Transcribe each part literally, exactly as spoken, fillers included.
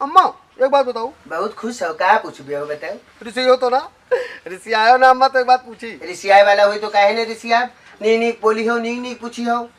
अम्मा, एक बात बताओ। बहुत खुश हो, का पूछबे हो, बताओ। रिसियो तो ना? रिसियायो ना अम्मा, तो एक बात पूछी। रिसियाए वाला होई तो काहे ने रिसियाब? नीक नीक बोली हो, नीक नीक पूछी हो,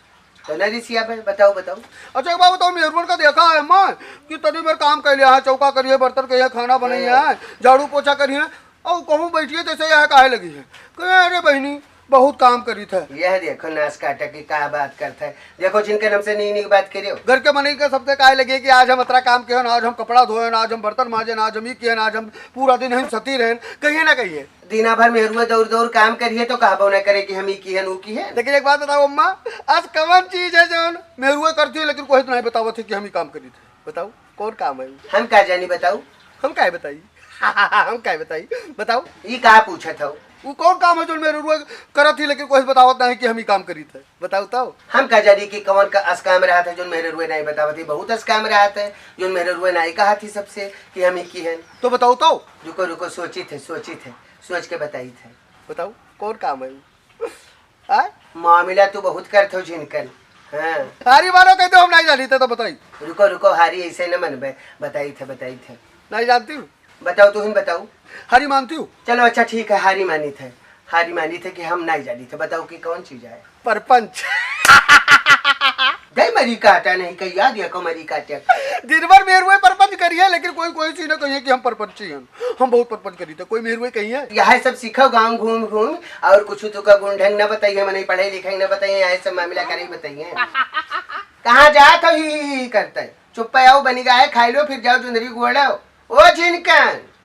तो ना रिसियाब है। बताओ, बताओ। अच्छा, एक बात बताओ, मेहरुअन का देखा है अम्मा कि तनी भर काम कर लिया है, चौका करिए, बर्तन करिए, खाना बनाइए, हाँ। झाड़ू पोछा करिए, और कहूँ बैठिए जैसे यहाँ काहे लगी है? कहे, "अरे बहिनी, बहुत काम करीत है।" यह देखो नास काटा की का बात करत है। देखो जिनके नाम से नीक नीक बात करियो। घर के मनई के सबसे काहे लगे कि आज हम अतरा काम किहन, आज हम कपड़ा धोएन, आज हम बर्तन मांजेन, आज हम ई किहन, आज हम पूरा दिन हम सती रहेन, कहिए ना कहिए। दिना भर मेहरुआ दौड़ दौड़ काम करिए तो कहबो ना करे कि हम ई किहन, ऊ किहन। लेकिन एक बात बताओ अम्मा, आज कवन चीज है जौन मेहरुआ करती है लेकिन कोई तो नहीं बतावत है कि हम ई काम करीत है? बताओ, कौन काम है? हम का जानी, बताओ। हम काहे बताई? हम काहे बताई? बताओ। ई का पूछत हो? ऊ कौन काम है जौन मेहरुआ करत ही लेकिन कोई बतावत नहीं कि हम ई काम करीत है? बताओ तो। हम का जानी कि कौन का अस काम रहत है जौन मेहरुआ नहीं बतावत ही। बहुत अस काम रहत है जौन मेहरुआ नहीं कहत ही सबसे कि हम ई किहन। तो बताओ तो। रुको, रुको, सोचित है, सोचित है, सोच के बताइत है। बताओ, कौन काम है? आय? मामला तू बहुत करत हो झिनकन। हाँ। हारी मानो कह दो, हम नहीं जानी थे तो बताई। रुको, रुको, हारी ऐसे न मनबे। बताई थे, बताई थे। नहीं जानती हूँ। बताओ, तुहिन बताओ। हारी मानती हूँ। चलो, अच्छा, ठीक है, हारी मानी थे। हारी मानी थे कि हम नहीं जानी थे। बताओ कि कौन चीज है? परपंच। गई मरी काटा नहीं, कही याद या को मरी काटा। दिन भर मेहरुए परपंच करिए, लेकिन कोई, कोई चीज न कहिए कि हम परपंची हैं। हम बहुत परपंच करी थे, कोई मेहरुए कहिए। यह सब सीखो गाँव घूम घूम, और कुछ तो का गुण ढंग न बताइए, मने पढ़े लिखे न बताइए, यह सब मामला करे बताइए। कहाँ जात हो ही, ही, ही करते? चुप्पे आओ, बनी गाय खाई लो, फिर जाओ जुंदरी गोड़ो। ओ झिनकन,